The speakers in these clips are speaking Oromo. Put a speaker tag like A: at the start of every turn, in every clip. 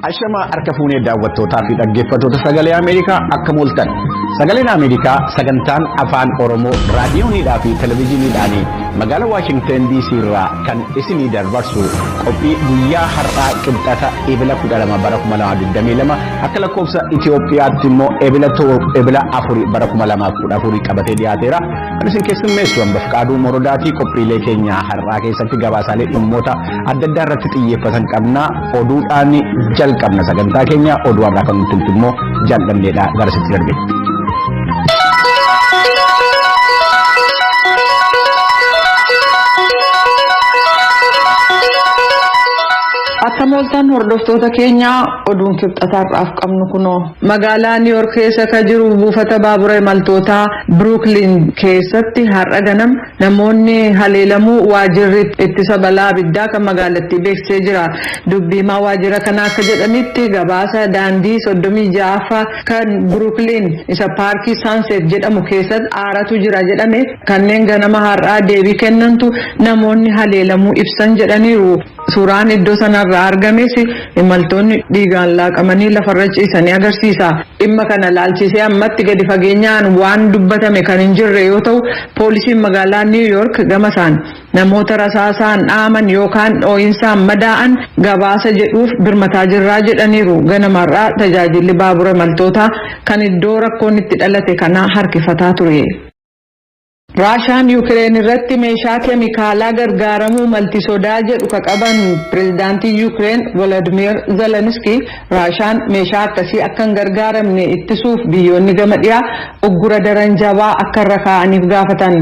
A: Ashamaa, harka fuunee daawwattootaa fi dhaggeeffattoota Sagalee Ameerikaa, akkam ooltan? Sagaleen Ameerikaa sagantaan Afaan Oromoo raadiyooniidhaa fi televezyiiniidhaan magaalaa Waashingtan DC irraa kan isinii dabarsu qophii guyyaa har'aa, Qibxata Ebila 12 bara 2022, akka lakkoofsa Itoophiyaatti immoo Ebila 4 bara 2014 qabatee dhiyaateera. Kan isin keessummeessu hamba Fiqaaduu Morodaatii. Qophiilee keenya har'aa keessatti gabaasaalee dhimmoota adda addaa irratti xiyyeeffatan qabna. Oduudhaan jalqabna sagantaa keenya. Oduu har'aa kan nutti himtu immoo Jaallanneedha, gara sitti darbe.
B: Akkam ooltan, hordoftoota keenyaa? Oduun Kibxataarraaf qabnu kunoo. Magaalaa Niiyork keessa ka jiru buufata baabura imaltootaa Biruukliin keessatti har'a ganam namoonni haleelamuu waajirri ittisa balaa abiddaa kan magaalattii beeksisee jira. Dubbiimaa waajjira kanaa akka jedhanitti, gabaasa daandii 36ffaa kan Biruukliin isa paarkii Saanseet jedhamu keessatti aaratu jira jedhame kanneen ganama har'aa deebii kennantu namoonni haleelamuu ibsan jedhaniiru. Suuraan iddoo sanarraa argames imaltoonni dhiigaan laaqamanii lafarra ciisanii agarsiisa. Dhimma kana laalchisee ammatti gadi fageenyaan waan dubbatame kan hin jirre yoo ta'u, poolisiin magaalaa Niw Yoork gama isaan namoota rasaasaan dhaaman yookaan dhoo'insaan madaa'an gabaasa jedhuuf birmataa jirraa jedhaniiru. Ganamarraa tajaajilli baabura imaltootaa kan iddoo rakkoon itti dhalate kanaa harkifataa ture. Raashaan Yuukireen irratti meeshaa keemikaalaa gargaaramuu malti sodaa jedhu ka qaban pireezidaantii Yuukireen Volodimir Zelenski, Raashaan meeshaa akkasii akka hin gargaaramne ittisuuf biyyoonni gama dhiyaa uggura daran jabaa akka irra kaa'aniif gaafatan.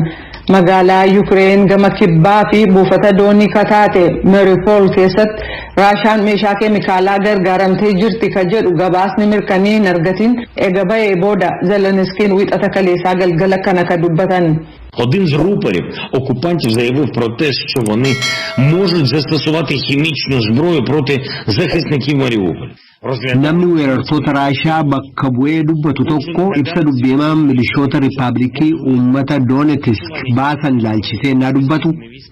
B: Magaalaa Yuukireen gama kibbaa fi buufata doonii kataate Meeripool keessatti Raashaan meeshaa keemikaalaa gargaaramtee jirti ka jedhu gabaasni mirkanii hin argatin ega ba'ee booda Zelenskiin Wixata kaleessaa galgala kana ka dubbatan.
C: Один з рупорів окупантів заявив про те, що вони можуть застосувати хімічну зброю проти захисників Маріуполя.
D: Namni weerartoota Raashaa bakka bu'ee dubbatu tokko ibsa dubbiimaan milishoota Riippaabilikii Uummata Doonetisk baasan ilaalchisee naa dubbatu,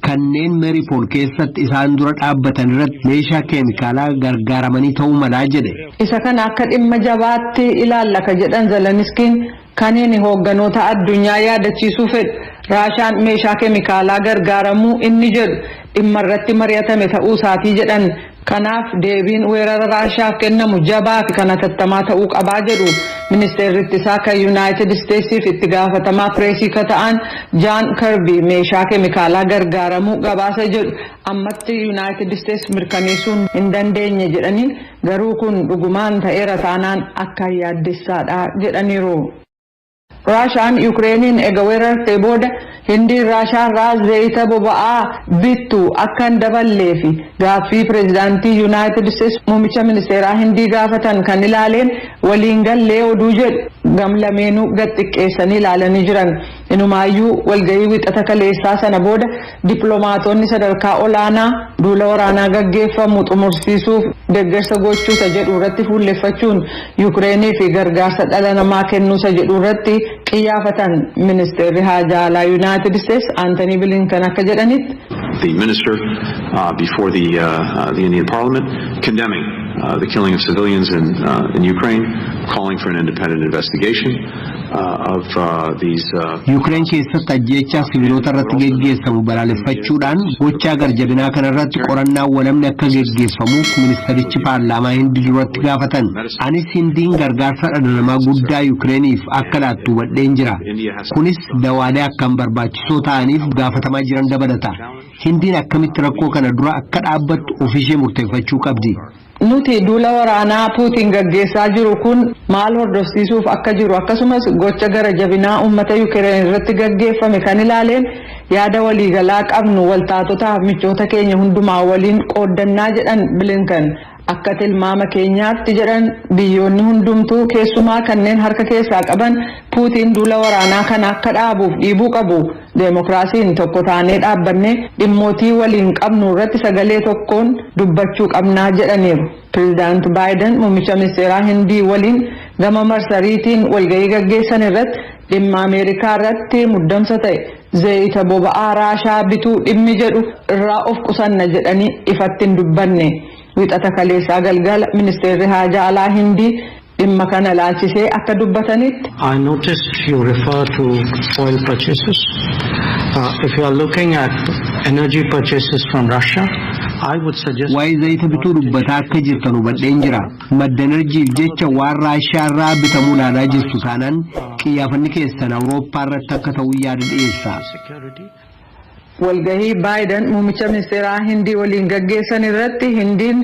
D: kanneen Meeripool keessatti isaan dura dhaabbatan irratti meeshaa keemikaalaa gargaaramanii ta'uu malaa jedhe.
B: Isa kana akka dhimma jabaatti ilaalla ka jedhan Zeleniskiin, kanneen hoogganoota addunyaa yaadachiisuu fedhu, Raashaan meeshaa keemikaalaa gargaaramuu inni jedhu dhimma irratti mari'atame ta'uu isaatii jedhan. Kanaaf deebiin weerara Raashaaf kennamu jabaa fi kan hatattamaa ta'uu qabaa jedhu. Ministeerri ittisaa kan Yuunaayitid Isteetsiif itti gaafatamaa pireesii ka ta'an Jaan Karbii, meeshaa keemikaalaa gargaaramuu gabaasa jedhu ammatti Yuunaayitid Isteets mirkaneessuu hin dandeenye jedhanii, garuu kun dhugumaan ta'eera taanaan akka yaaddessaadha jedhaniiru. Raashaan Yukireeniin ega weerartee booda Hindiin Raashaarraa zayita boba'aa bittu akka hin daballee fi gaaffii pireezidaantii Yuunaayitid Isteets muummicha ministeeraa Hindii gaafatan kan ilaaleen waliin gallee oduu jedhu gam lameenuu gad xiqqeessanii ilaalanii jiran. Inumaayyuu walgahii Wixata kaleessaa sana booda dippiloomaatonni sadarkaa olaanaa duula waraanaa gaggeeffamu xumursiisuuf deeggarsa gochuusa jedhu irratti fuulleffachuun Yukireenii fi gargaarsa dhala namaa kennuusa jedhu irratti qiyyaafatan. Ministeerri haajaa alaa Yuunaayitid Isteets Aantanii Bilinkan akka jedhanitti,
E: The minister before the Indian Parliament condemning the killing of civilians in Ukraine, calling for an independent investigation of these.
D: Yuukireen keessatti ajjeechaa sibiilota irratti geggeessamu balaaleffachuudhaan, gochaa garjabinaa kana irratti qorannaan walabni akka geggeeffamuuf ministerichi paarlaamaa Hindii duratti gaafatan. Anis Hindiin gargaarsa dhala namaa guddaa Yuukireeniif akka laattu hubadheen jira. Kunis dawaalee akkaan barbaachisoo ta'aniif gaafatamaa jiran dabalata. Hindiin akkamitti rakkoo kana dura akka dhaabbattu ofiishee murteeffachuu qabdi.
B: Nuti duula waraanaa Puutiin gaggeessaa jiru kun maal hordofsiisuuf akka jiru, akkasumas gocha gara jabinaa uummata Yukireen irratti gaggeeffame kan ilaaleen yaada waliigalaa qabnu waltaatotaaf michoota keenya hundumaa waliin qooddannaa jedhan Bilinkan. Akka tilmaama keenyaatti, jedhan, biyyoonni hundumtuu, keessumaa kanneen harka keessaa qaban, Puutiin duula waraanaa kana akka dhaabuuf dhiibuu qabu. Deemokiraasiin tokko taanee dhaabbannee dhimmootii waliin qabnu irratti sagalee tokkoon dubbachuu qabnaa jedhaniiru. Pireezidaant Baayiden muummicha ministeeraa Hindii waliin gama marsariitiin walgahii gaggeessan irratti dhimma Ameerikaa irratti muddamsa ta'e zayita boba'aa Raashaa bituu dhimmi jedhu irraa of qusanna jedhanii ifatti hin dubbanne. Wixata kaleessaa galgala ministeerri haajaa alaa Hindii dhimma kana ilaalchisee akka dubbatanitti.
F: I noticed you refer to oil purchases. If you are looking at energy purchases from Russia, I would suggest.
D: Waa'ee zayita bituu dubbataa akka jirtan hubadheen jira. Madda enerjiif jecha waan Raashiyaa irraa bitamuu ilaalaa jirtu taanaan, qiyyaafanni keessan Awurooppaa irratti akka ta'u yaada dhiyeessa.
B: Walgahii Baayiden muummicha ministeeraa Hindii waliin gaggeessan irratti Hindiin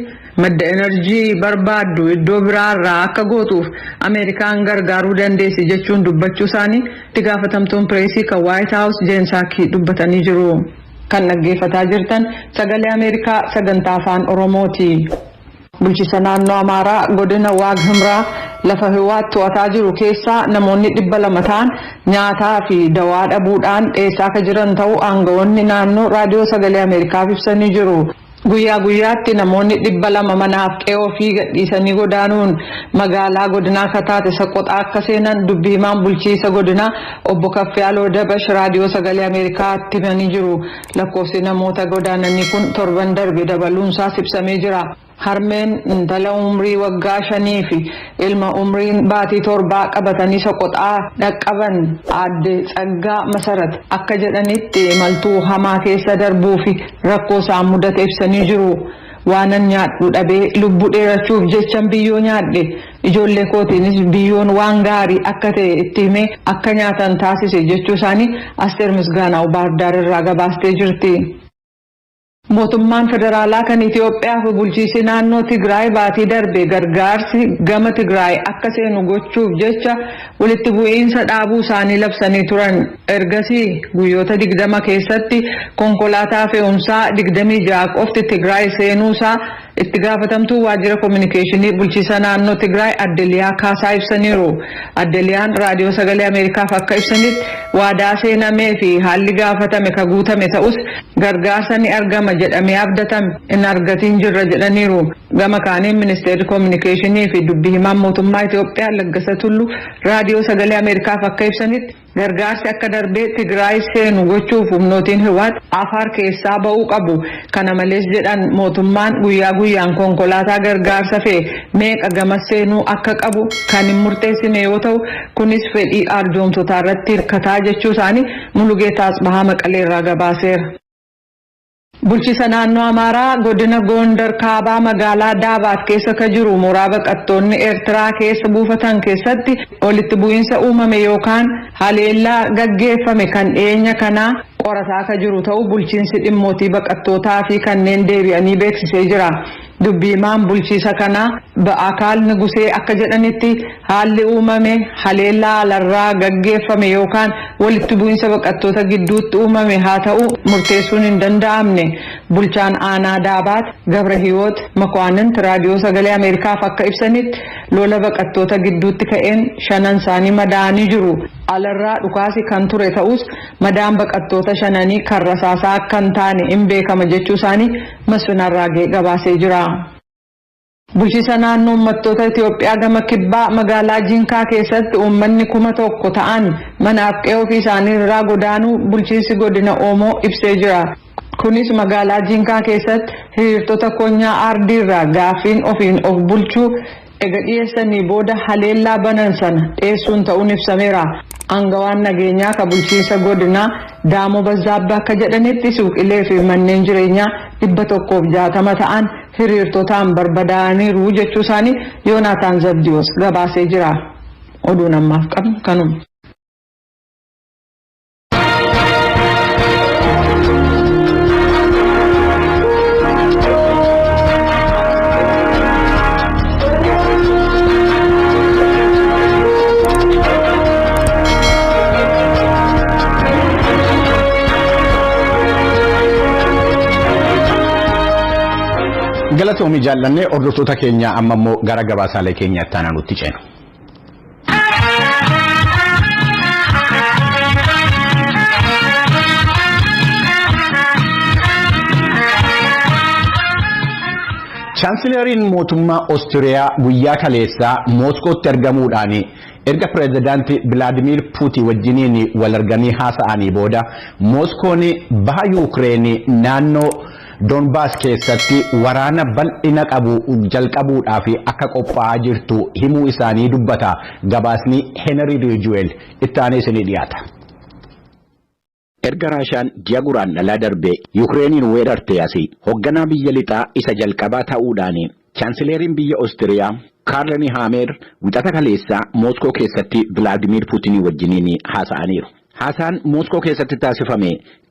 B: madda enerjii barbaaddu iddoo biraarraa akka gootuuf Ameerikaan gargaaruu dandeessi jechuun dubbachuu isaanii itti gaafatamtuun pireesii kan White House Jeen Saakii dubbatanii jiru. Kan dhaggeeffataa jirtan Sagalee Ameerikaa sagantaa Afaan Oromooti. Bulchiisa naannoo Amaaraa godina Waag Himraa lafa Hiwaat to'ataa jiru keessaa namoonni 200 ta'an nyaataa fi dawaa dhabuudhaan dheessaa akka jiran ta'uu aangawoonni naannoo Raadiyoo Sagalee Ameerikaaf ibsanii jiru. Guyyaa guyyaatti namoonni 200 manaaf qe'oo ofii gadhiisanii godaanuun magaalaa godinaa akka taate Saqqoxaa akka seenan dubbii himaan bulchiisa godinaa obbo Kaffiyaaloo Dabash Raadiyoo Sagalee Ameerikaatti himanii jiru. Lakkoofsi namoota godaananii kun torban darbe dabaluunsaas ibsamee jira. Harmeen intala umrii waggaa 5 fi ilma umriin baatii 7 qabatanii Soqoxaa dhaqqaban aadde Tsaggaa Masarat akka jedhanitti imaltuu hamaa keessa darbuu fi rakkoo isaan mudate ibsanii jiru. "Waanan nyaadhu dhabee lubbuu dheerachuuf jechan biyyoo nyaadhe. Ijoollee kootiinis biyyoon waan gaarii akka ta'e itti himee akka nyaatan taasise," jechuu isaanii Asteer Misgaanaaw Baardaar irraa gabaastee jirti. Mootummaan federaalaa kan Itoophiyaa fi bulchiinsi naannoo Tigraay baatii darbe gargaarsi gama Tigraay akka seenu gochuuf jecha walitti bu'iinsa dhaabuu isaanii labsanii turan. Ergasii guyyoota 20 keessatti konkolaataa fe'umsaa 26 qofti Tigraay seenuusaa itti gaafatamtuu waajjira koominikeeshinii bulchiisa naannoo Tigraay Adde Liyaa Kaasaa ibsaniiru. Adde Liyaan Raadiyoo Sagalee Ameerikaaf akka ibsanitti, waadaa seenamee fi haalli gaafatame ka guutame ta'us gargaarsa ni argama jedhamee abdatame hin argatiin jirra jedhaniiru. Gama kaaniin ministeerri koominikeeshinii fi dubbii himaan mootummaa Itoophiyaa Laggasa Tullu Raadiyoo Sagalee Ameerikaaf akka ibsanitti, gargaarsi akka darbee Tigraay seenu gochuuf humnootiin Hiwaat Afaar keessaa ba'uu qabu. Kana malees, jedhan, mootummaan guyyaa guyyaan konkolaataa gargaarsa fe'e meeqa gama seenuu akka qabu kan hin murteessine yoo ta'u, kunis fedhii arjoomtotaa irratti hirkataa jechuu isaanii Mulugeetaa Asbahaa Maqaleerraa gabaaseera. Bulchiisa naannoo Amaaraa godina Gondar kaabaa magaalaa Daabaat keessa ka jiru mooraa baqattoonni Eertiraa keessa buufatan keessatti walitti bu'iinsa uumame yookaan haleellaa gaggeeffame kan dhiyeenya kanaa qorataa ka jiru ta'uu bulchiinsi dhimmootii baqattootaa fi kanneen deebi'anii beeksisee jira. Dubbiimaan bulchiisa kanaa Ba'akaal Nugusee akka jedhanitti, haalli uumame haleellaa alarraa gaggeeffame yookaan walitti bu'iinsa baqattoota gidduutti uumame haa ta'u murteessuun hin danda'amne. Bulchaan aanaa Daabaat Gabra Hiwoot Makwaanint Raadiyoo Sagalee Ameerikaaf akka ibsanitti, lola baqattoota gidduutti ka'een shanan isaanii madaa'anii jiru. Alarraa dhukaasi kan ture ta'us madaan baqattoota shananii kan rasaasaa akka hin taane hin beekama jechuu isaanii Masfin Arraagee gabaasee jira. Bulchiisa naannoo uummattoota Itoophiyaa gama kibbaa magaalaa Jinkaa keessatti uummanni 1000 ta'an manaaf qe'ee ofii isaanii irraa godaanuu bulchiinsi godina Oomoo ibsee jira. Kunis magaalaa Jinkaa keessatti hiriirtota konyaa aardii irraa gaaffiin ofiin of bulchuu ega dhiyeessanii booda haleellaa banan sana dhiyeessuun ta'uun ibsameera. Aangawaan nageenyaa ka bulchiinsa godinaa Daamoo Bazzaabbaa akka jedhanitti, suuqilee fi manneen jireenyaa 160 ta'an hiriirtotaan barbadaa'aniiru jechuu isaanii Yoonaataan Zabdiyoos gabaasee jira. Oduun ammaaf qabnu kanuma.
A: Galatoomii jaallannee. Hordoftoota keenya, amma immoo gara gabaasaalee keenyaatti aanaa nutti ceenu. Chaansilariin mootummaa Oostiriyaa guyyaa kaleessaa Mooskootti argamuudhaan Erga pireezidaantii Vilaadimiir Puutiin wajjiniin wal arganii haasa'anii booda Mooskoon baha Yuukireen naannoo Doonbaas keessatti waraana bal'ina qabu jalqabuudhaaf akka qophaa'aa jirtu himuu isaanii dubbata. Gabaasni Henry Riijuweel itti aanee isinii dhiyaata. Erga Raashaan ji'a guraandhalaa darbe Yuukireeniin weerarte asii hoogganaa biyya lixaa isa jalqabaa ta'uudhaan chaansileeriin biyya Oostiriyaa Kaarl Haamer wixata kaleessaa Mooskoo keessatti Vilaadimiir Puutinii wajjiniin haasa'aniiru. Haasaan Mooskoo keessatti taasifame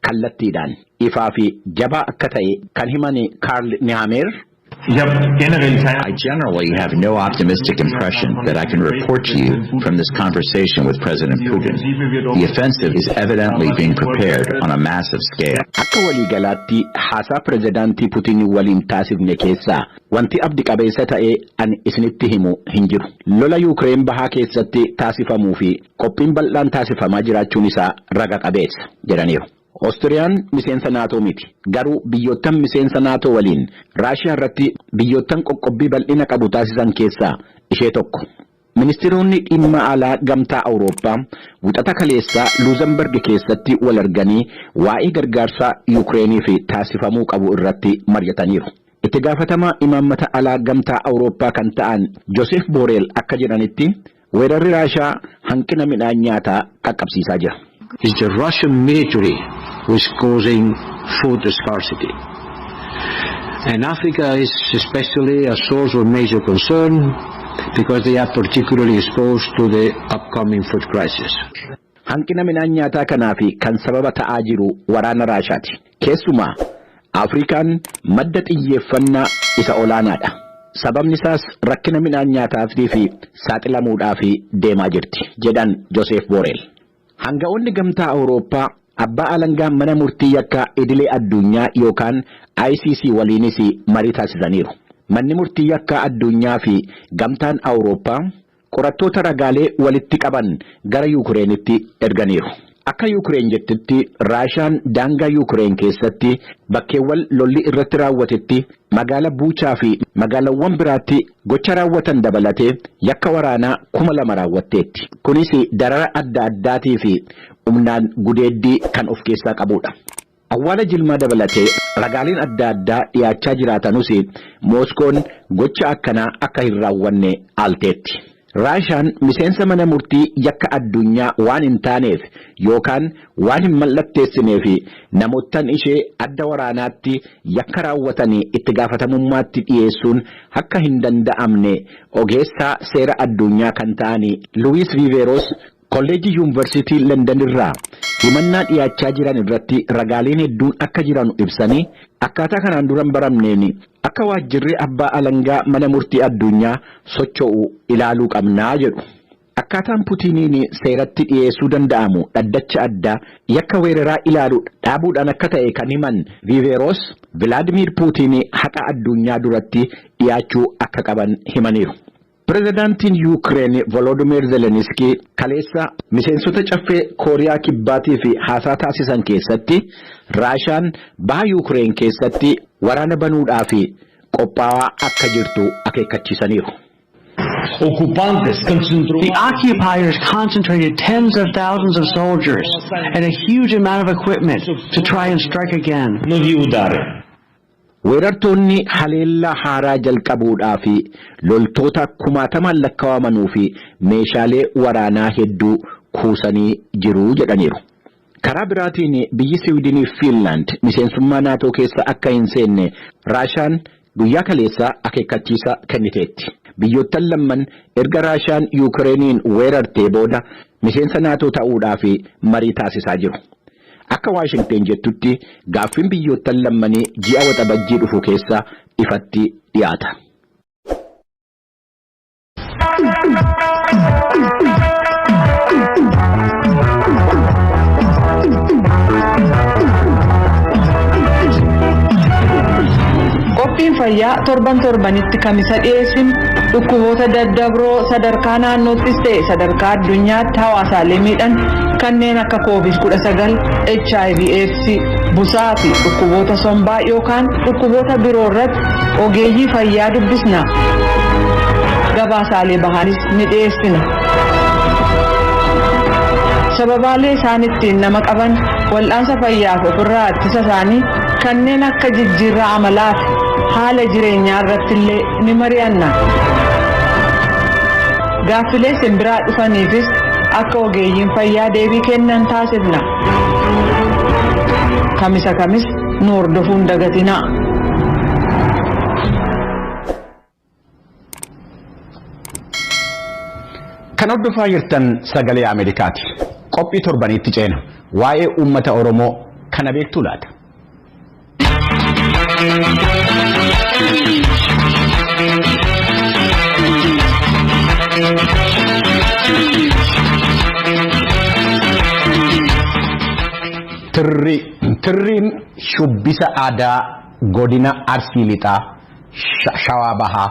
A: kallattiidhaan ifaa fi jabaa akka ta'e kan himan Kaarl Haamer.
G: I generally have no optimistic impression that I can report to you from this conversation with President Putin. The offensive is evidently being prepared on a massive scale.
A: Akka waliigalaatti haasaa pirezidaantii Putin waliin taasifne keessaa wanti abdi qabeessa ta'e ani isinitti himu hin jiru. Lola Yuukireen bahaa keessatti taasifamuu fi qophiin bal'aan taasifamaa jiraachuun isaa raga qabeessa jedhaniiru. Oostiriyaan miseensa naatoo miti. Garuu biyyoottan miseensa naatoo waliin Raashiyaa irratti biyyoottan qoqqobbii bal'ina qabu taasisan keessaa ishee tokko. Ministeeronni dhimma alaa gamtaa Awurooppaa wixata kaleessaa Luuzemberg keessatti wal arganii waa'ee gargaarsa Yuukireeniif taasifamuu qabu irratti mari'ataniiru. Itti gaafatamaa imaammata alaa gamtaa Awurooppaa kan ta'an Joosef Booreel akka jedhanitti weerarri Raashiyaa hanqina midhaan nyaataa qaqqabsiisaa jira.
H: It's the Russian military who is causing food scarcity. And Africa is especially a source of major concern because they are particularly exposed to the upcoming food crisis.
A: Hanqina midhaan nyaataa kanaaf kan sababa ta'aa jiru waraana Raashaati. Keessumaa Afrikaan madda xiyyeeffannaa isa olaanaadha. Sababni isaas rakkina midhaan nyaataatii fi saaxilamuudhaaf deemaa jirti jedhan Joosef Booreel. Hanga'oonni gamtaa Awurooppaa abbaa alangaa mana murtii yakkaa idilee addunyaa yookaan ICC waliinis marii taasisaniiru. Manni murtii yakkaa addunyaa fi gamtaan Awurooppaa qorattoota ragaalee walitti qaban gara Yuukireenitti erganiiru. Akka Yuukireen jettutti Raashaan daangaa Yuukireen keessatti bakkeewwan lolli irratti raawwatetti magaala Buuchaa fi magaalawwan biraatti gocha raawwatan dabalatee yakka waraanaa 2000 raawwatteetti. Kunis darara adda addaatii fi humnaan gudeeddii kan of keessaa qabudha. Awwaala jilmaa dabalatee ragaaleen adda addaa dhiyaachaa jiraatanus Mooskoon gocha akkanaa akka hin raawwanne aalteetti. Raashaan miseensa mana murtii yakka addunyaa waan hin taaneef yookaan waan hin mallatteessineef namoottan ishee adda waraanaatti yakka raawwatanii itti gaafatamummaatti dhiyeessuun akka hin danda'amne ogeessaa seera addunyaa kan ta'an Luwiis Viiveroos kolleejjii yuunivarsiitii London irraa himannaa dhiyaachaa jiran irratti ragaaleen hedduun akka jiran ibsanii akkaataa kanaan dura hin baramneen akka waajjirri abbaa alangaa mana murtii addunyaa socho'u ilaaluu qabnaa jedhu. Akkaataan Puutiniin seeratti dhiyeessuu danda'amu dhaddacha addaa yakka weeraraa ilaalu dhaabuudhaan akka ta'e kan himan Viiveroos Vilaadimiir Puutiin haqa addunyaa duratti dhiyaachuu akka qaban himaniiru. Pireezidaantiin Yuukireen Volodimiir Zelenskii kaleessa miseensota caffee Kooriyaa Kibbaatii fi haasaa taasisan keessatti Raashaan baha Yuukireen keessatti waraana banuudhaaf qophaa'aa akka jirtu akeekkachiisaniiru.
F: The occupiers concentrated tens of thousands of soldiers and a huge amount of equipment to try and strike again.
A: Weerartoonni haleellaa haaraa jalqabuudhaaf loltoota kumaatamaan lakkaa'amanuu fi meeshaalee waraanaa hedduu kuusanii jiru jedhaniiru. Karaa biraatiin biyyi Siwiidinii fi Fiinlaand miseensummaa naatoo keessa akka hin seenne Raashaan guyyaa kaleessaa akeekkachiisa kenniteetti. Biyyoottan lamman erga Raashaan Yuukireeniin weerartee booda miseensa naatoo ta'uudhaaf marii taasisaa jiru. Akka Waashingteen jettutti gaaffiin biyyoottan lammanii ji'a waxabajjii dhufu keessa ifatti dhiyaata.
B: Qophiin fayyaa torban torbanitti kamisa dhiyeessinu dhukkuboota daddabroo sadarkaa naannoottis ta'e sadarkaa addunyaatti hawaasaalee miidhan kanneen akka COVID-19, HIV AIDS, busaa fi dhukkuboota sombaa yookaan dhukkuboota biroo irratti ogeeyyii fayyaa dubbisna. Gabaasaalee bahanis ni dhiyeessina. Sababaalee isaan ittiin nama qaban, wal'aansa fayyaaf ofirraa ittisa isaanii, kanneen akka jijjiirraa amalaa fi haala jireenyaa irratti illee ni mari'anna. Gaaffilee simbiraa dhufaniifis akka ogeeyyiin fayyaa deebii kennan taasifna. Kamisa kamis nu hordofuun dagatinaa.
A: Kan hordofaa jirtan Sagalee Ameerikaati. Qophii torbaniitti ceena. Waa'ee uummata Oromoo kana beektuu laata? Tirrii. Tirriin shubbisa aadaa godina Arsii Lixaa, Shawaa Bahaa,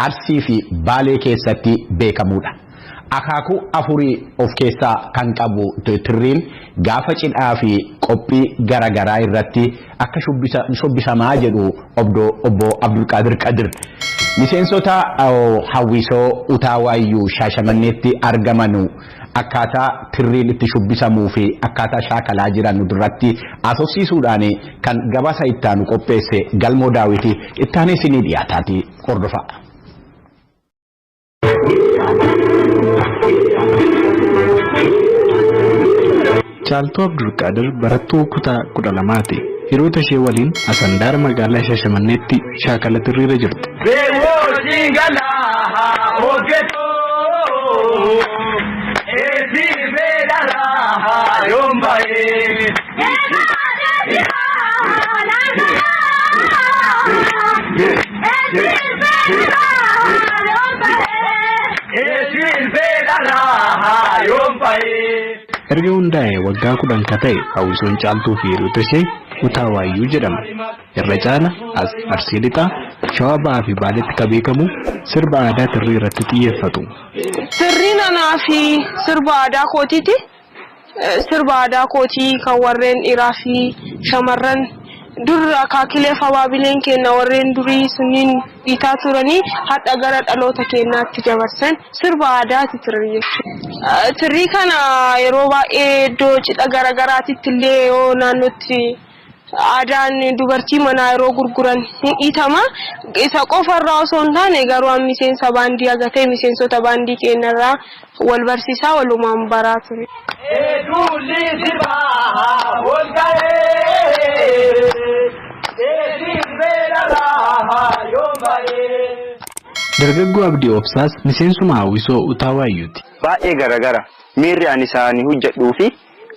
A: Arsii fi Baalee keessatti beekamudha. Akaakuu afurii of keessaa kan qabu tirriin gaafa cidhaa fi qophii garaagaraa irratti akka shubbisamaa jedhu obbo Abdulqaadir Qadir. Miseensota hawwisoo Utaawayyuu Shaashamanneetti argamanu akkaataa tirriin itti shubbisamuu fi akkaataa shaakalaa jiran duratti haasofsiisuudhaan kan gabaasa ittaanu qopheesse Galmoo Daawiti ittaanee isinii dhiyaataati hordofaa.
I: Caaltuu Abdulqaadir barattuu kutaa 12ti. Hiriyoota ishee waliin Asandaara magaalaa Shaashamanneetti shaakala tirriirra jirti. Erga hundaa'e waggaa 10 ka ta'e hawwisoon Caaltuu fi hiriyoota ishee Utaawayyuu jedhama. Irra caala as Arsii Lixaa, Shawaa Bahaa fi Baaleetti ka beekamu sirba aadaa tirrii irratti xiyyeeffatu.
J: Tirriin anaa fi sirba aadaa kootiiti. Sirba aadaa kootii kan warreen dhiiraa fi shamarran dur akaakilee fi abaabileen keenya warreen durii sunniin dhiitaa turanii hadha gara dhaloota keenyaatti dabarsan sirba aadaati tirrii jechuudha. Tirrii kana yeroo baay'ee iddoo cidha garaagaraatitti illee yoo naannootti aadaan dubartii manaa yeroo gurguran hin dhiitama. Isa qofarraa osoo hin taane garuu an miseensa baandii haga ta'e miseensota baandii keenyarraa wal barsiisaa walumaan baraa ture.
I: Dargaggoo Abdii Obsaas miseensuma hawwisoo Utaawayyuuti.
K: Baay'ee garagara. Miirri ani isaanii hojjedhuu fi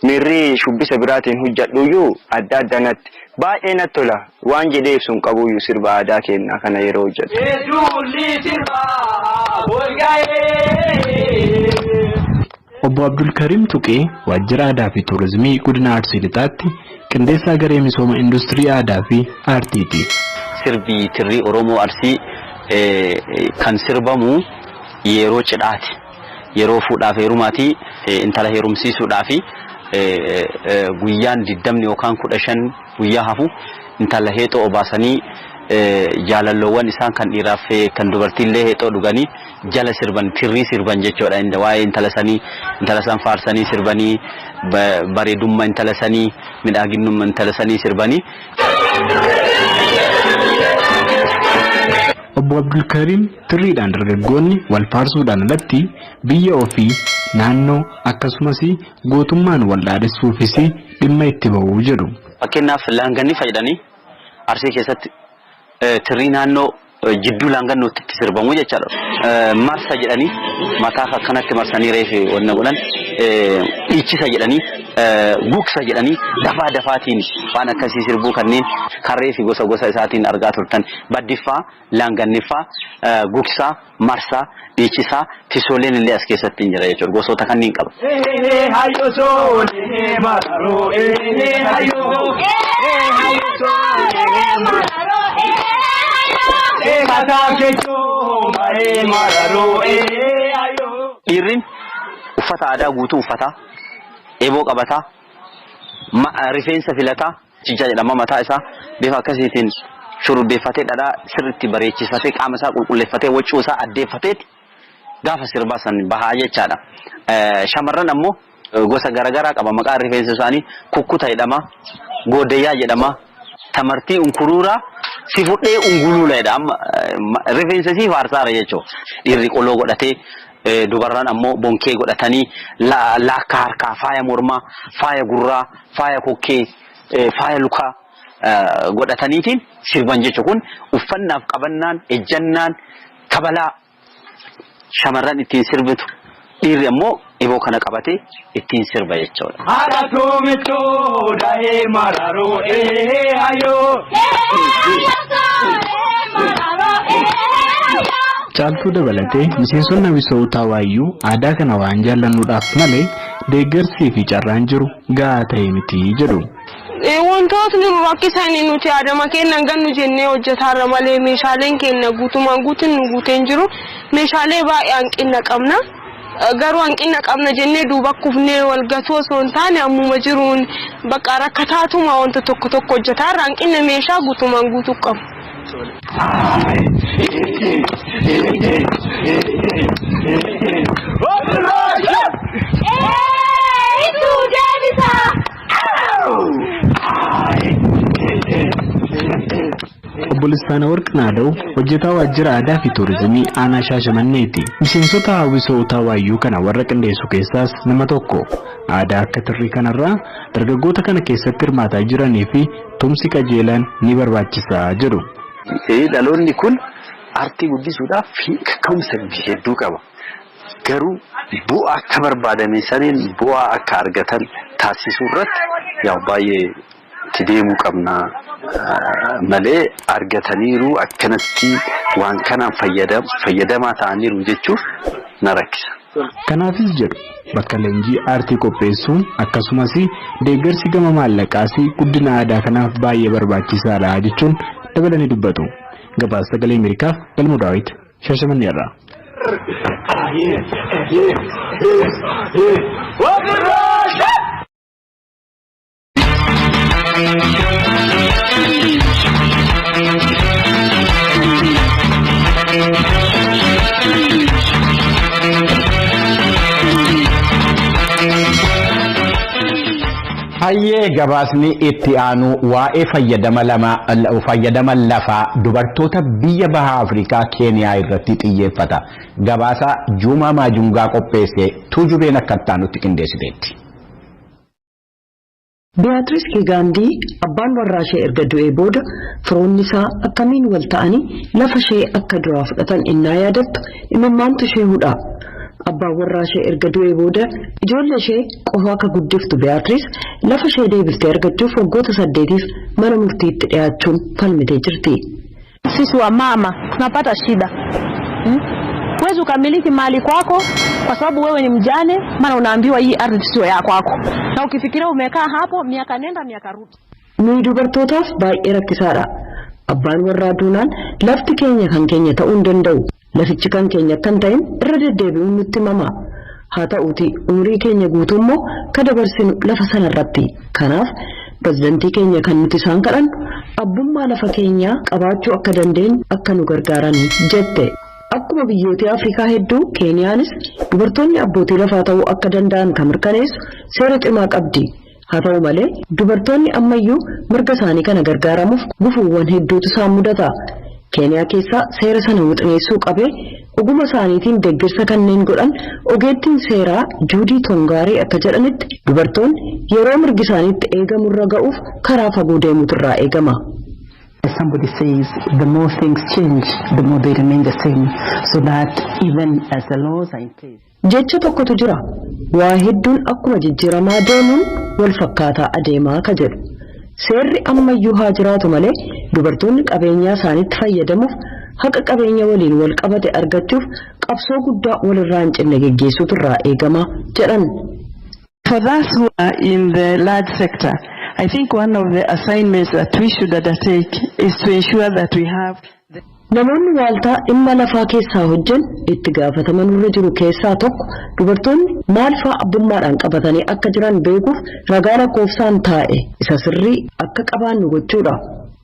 K: miirri shubbisa biraatiin hojjedhuyyuu adda adda natti. Baay'ee natti tola. Waan jedhee ibsu hin qabuyyuu sirba aadaa keenyaa kana yeroo hojjedhu.
I: Obbo Abdulkariim Tuqee waajjira aadaa fi tuurizimii godina Arsii Lixaatti qindeessaa garee misooma industirii aadaa fi aartiiti.
L: Sirbi tirrii Oromoo Arsii kan sirbamu yeroo cidhaati. Yeroo fuudhaaf heerumaati, intala heerumsiisuudhaaf guyyaan 20 yookaan 15 guyyaa hafu intala heexoo obaasanii jaalalloowwan isaan kan dhiiraaf kan dubartiillee heexoo dhuganii jala sirban, tirrii sirban jechuudha. Waa'ee intala sanii, intala san faarsanii sirbanii, bareedummaa intala sanii, midhaaginummaa intala sanii sirbanii.
I: Obbo Abdulkariim tirriidhaan dargaggoonni wal faarsuudhaan alatti biyya ofii, naannoo akkasumas gootummaan wal dhaadessuufis dhimma itti ba'uu jedhu.
L: Fakkeenyaaf laanganni fayyadanii Arsii keessatti tirrii naannoo jidduu laangannootti itti sirbamu jechaadha. Marsa jedhanii mataa akkanatti marsanii reefi wanna godhan, dhiichisa jedhanii, gugsa jedhanii dafaa dafaatiin waan akkasii sirbuu kanneen karree fi gosa gosa isaatiin argaa turtan. Baddiffaa, laanganniffaa, gugsaa, marsaa, dhiichisaa, tisooleen illee as keessatti hin jira jechuudha. Gosoota kanneen qaba. Dhiirri uffata aadaa guutuu uffataa, eeboo qabataa, rifeensa filataa, cincaa jedhama mataa isaa bifa akkasiitiin shurrubbeeffatee dhadhaa sirriitti bareechisatee qaama isaa qulqulleeffatee waccuu isaa addeeffateeti gaafa sirbaa san bahaa jechaadha. Shamarran ammoo Gosa garaagaraa qaba. Maqaan rifeensa isaanii kukkuta jedhama. Goodayyaa jedhama. Tamartii unkuruuraa si fudhee unguluula jedha. Amma rifeensa isii faarsaara jechuudha. Dhiirri qoloo godhatee, dubarraan ammoo bonkee godhatanii, laakkaa harkaa, faaya mormaa, faaya gurraa, faaya kokkee, faaya lukaa godhataniitiin sirban jechuudha. Kun uffannaaf qabannaan, ejjannaan, kabalaa shamarran ittiin sirbitu, dhiirri ammoo iboo kana qabatee ittiin sirba jechuudha.
M: Haadha tuumituu dahee mararoo ee ayoo.
I: Caaltuu dabalatee miseensonni hawwisoo Utaawayyuu aadaa kana waan jaallannuudhaaf malee deeggarsii fi carraan jiru gahaa ta'e miti jedhu.
J: Wantootni nu rakkisan, nuti aadama keenya gannu jennee hojjetaarra malee meeshaaleen keenya guutumaan guutuun nu guuteen jiru. Meeshaalee baay'ee hanqina qabna. Garuu hanqina qabna jennee duuba kufnee wal gatuu osoo hin taane, ammuma jiruun bakka rakkataatuma wanta tokko tokko hojjetaarra, hanqina meeshaa guutumaan guutuu qabu.
I: Obbo Listaana Warqinaadaw hojjetaa waajjira aadaa fi tuurizimii aanaa Shaashamanneeti. Miseensota hawwisoo Utaawayyuu kana warra qindeessu keessaas nama tokko. Aadaa akka tirrii kanarraa dargaggoota kana keessatti hirmaataa jiranii fi tumsi qajeelaan ni barbaachisaa jedhu.
N: Dhaloonni kun aartii guddisuudhaaf kaka'umsa hedduu qaba. Garuu bu'aa akka barbaadame saniin bu'aa akka argatan taasisuu irratti yaa baay'ee itti deemuu qabna malee, argataniiru akkanatti waan kanaan fayyadamaa ta'aniiru jechuuf na rakkisa.
I: Kanaafis jedhu, bakka leenjii aartii qopheessuun akkasumas deeggarsi gama maallaqaas guddina aadaa kanaaf baay'ee barbaachisaadha jechuun dabalanii dubbatu. Gabaasa Sagalee Ameerikaaf Galmoo Daawit, Shaashamannee irraa.
A: Hayyee, gabaasni itti aanu waa'ee fayyadama lafaa dubartoota biyya baha Afrikaa Keeniyaa irratti xiyyeeffata. Gabaasa Juumaa Maajungaa qopheesse Tuujubeen akka itti qindeessiteetti.
O: Beatrice Kigaandii abbaan warraa ishee erga du'ee booda firoonni isaa akkamiin wal ta'anii lafa ishee akka duraa fudhatan innaa yaadattu imimmaantu ishee hudha. Abbaan warraa ishee erga du'ee booda ijoollee ishee qofa akka guddiftu Beatrice lafa ishee deebiftee argachuuf waggoota 8f mana murtiitti dhiyaachuun falmitee jirti.
P: Sisi wamama tunapata shida, Huwezi ukamiliki mali kwako kwa sababu wewe ni mjane, maana unaambiwa hii ardhi sio ya kwako, na ukifikiria umekaa hapo miaka nenda miaka rudi.
O: Nuyi dubartootaaf baay'ee rakkisaadha. Abbaan warraa duunaan lafti keenya kan keenya ta'uu hin danda'u. Lafichi kan keenya akka hin ta'in irra deddeebi'uun nutti himama. Haa ta'uuti umurii keenya guutuu immoo ka dabarsinu lafa sanarratti. Kanaaf pirezidantii keenya kan nuti isaan kadhannu abbummaa lafa keenyaa qabaachuu akka dandeenyu akka nu gargaaran jette. Akkuma biyyoota Afrikaa hedduu, Keeniyaanis dubartoonni abbootii lafaa ta'uu akka danda'an kan mirkaneessu seera cimaa qabdi. Haa ta'u malee dubartoonni ammayyuu mirga isaanii kana gargaaramuuf gufuuwwan hedduutu isaan mudata. Keeniyaa keessaa seera sana wixineessuu qabee oguma isaaniitiin deeggarsa kanneen godhan ogeettiin seeraa Juudii Tongaarii akka jedhanitti, dubartoonni yeroo mirgi isaaniitti eegamurra ga'uuf karaa fagoo deemuutu irraa eegama.
Q: As somebody says, the more things change, the more they remain the same, so that even as the laws are in place.
O: Jecha tokkotu jira. Waa hedduun akkuma jijjiiramaa deemuun wal fakkaataa adeemaa ka jedhu. Seerri ammayyuu haa jiraatu malee dubartoonni qabeenyaa isaaniitti fayyadamuuf, haqa qabeenya waliin wal qabate argachuuf qabsoo guddaa walirraa hin cinne geggeessuutu irraa eegama jedhan.
R: For those who are in the large sector, I think one of the assignments that we should undertake is to ensure that we have
O: Namoonni waaltaa dhimma lafaa keessaa hojjan itti gaafataman irra jiru keessaa tokko dubartoonni maal fa'aa abbummaadhaan qabatanii akka jiran beekuuf ragaa lakkoofsaan taa'e isa sirrii akka qabaannu gochuudha.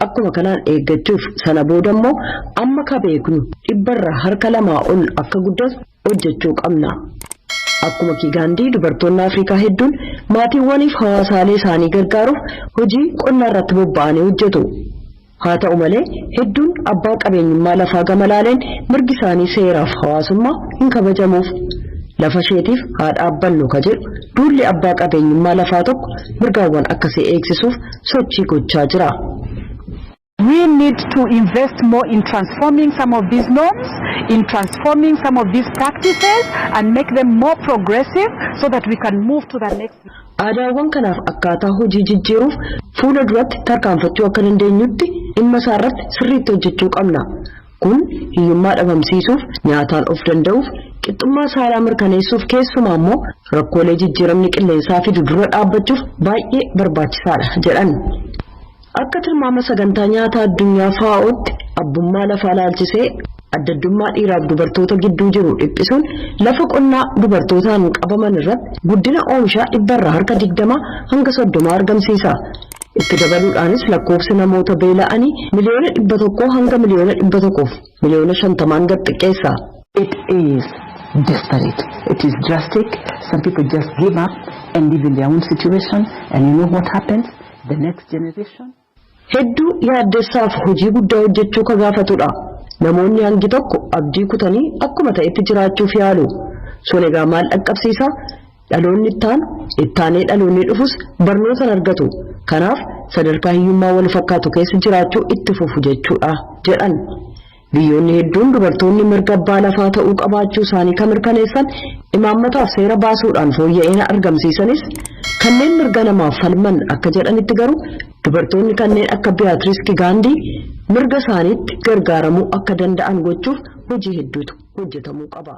O: Akkuma kanaan eeggachuuf sana booda immoo amma ka beeknu 2% ol akka guddatu hojjechuu qabna. Akkuma Kigaandii dubartoonni Afrikaa hedduun maatiiwwaniif hawaasaalee isaanii gargaaruuf hojii qonnaa irratti bobba'anii hojjetu. Haa ta'u malee, hedduun abbaa qabeenyummaa lafaa gama laaleen mirgi isaanii seeraaf hawaasummaa hin kabajamuuf. Lafa isheetiif haa dhaabbannu ka jedhu duulli abbaa qabeenyummaa lafaa tokko mirgaawwan akkasii eegsisuuf sochii gochaa jira.
S: We need to invest more in transforming some of these norms, in transforming some of these practices and make them more progressive so that we can move to the next.
O: Aadaawwan kanaaf akkaataa hojii jijjiiruuf fuula duratti tarkaanfachuu akka dandeenyutti dhimma isaa irratti sirriitti hojjechuu qabna. Kun hiyyummaa dhabamsiisuuf, nyaataan of danda'uuf, qixxummaa saalaa mirkaneessuuf, keessumaa immoo rakkoolee jijjiiramni qilleensaa fidu dura dhaabbachuuf baay'ee barbaachisaadha jedhan. Akka tilmaama Sagantaa Nyaataa Addunyaa FAO'tti, abbummaa lafaa laalchisee addaddummaa dhiiraaf dubartoota gidduu jiru dhiphisuun lafa qonnaa dubartootaan qabaman irratti guddina oomishaa 20% hanga 30% argamsiisa. Itti dabaluudhaanis lakkoofsi namoota beela'anii 100,000,000 hanga 150,000,000n gad xiqqeessa.
Q: It is desperate. It is drastic. Some people just give up and live in their own situation. And you know what happens? The next generation.
O: Hedduu yaaddessaaf hojii guddaa hojjechuu ka gaafatudha. Namoonni hangi tokko abdii kutanii akkuma ta'etti jiraachuuf yaalu. Sun egaa maal dhaqqabsiisa? Dhaloonni ittaanu, ittaanee dhaloonni dhufus barnoota argatu. Kanaaf sadarkaa hiyyummaa wal fakkaatu keessa jiraachuu itti fufu jechuudha jedhan. Biyyoonni hedduun dubartoonni mirga abbaa lafaa ta'uu qabaachuu isaanii kan mirkaneessan imaammataaf seera baasuudhaan fooyya'ina argamsiisanis, kanneen mirga namaaf falman akka jedhanitti garuu dubartoonni kanneen akka Beatrice Kigaandii mirga isaaniitti gargaaramuu akka danda'an gochuuf hojii hedduutu hojjetamuu qaba.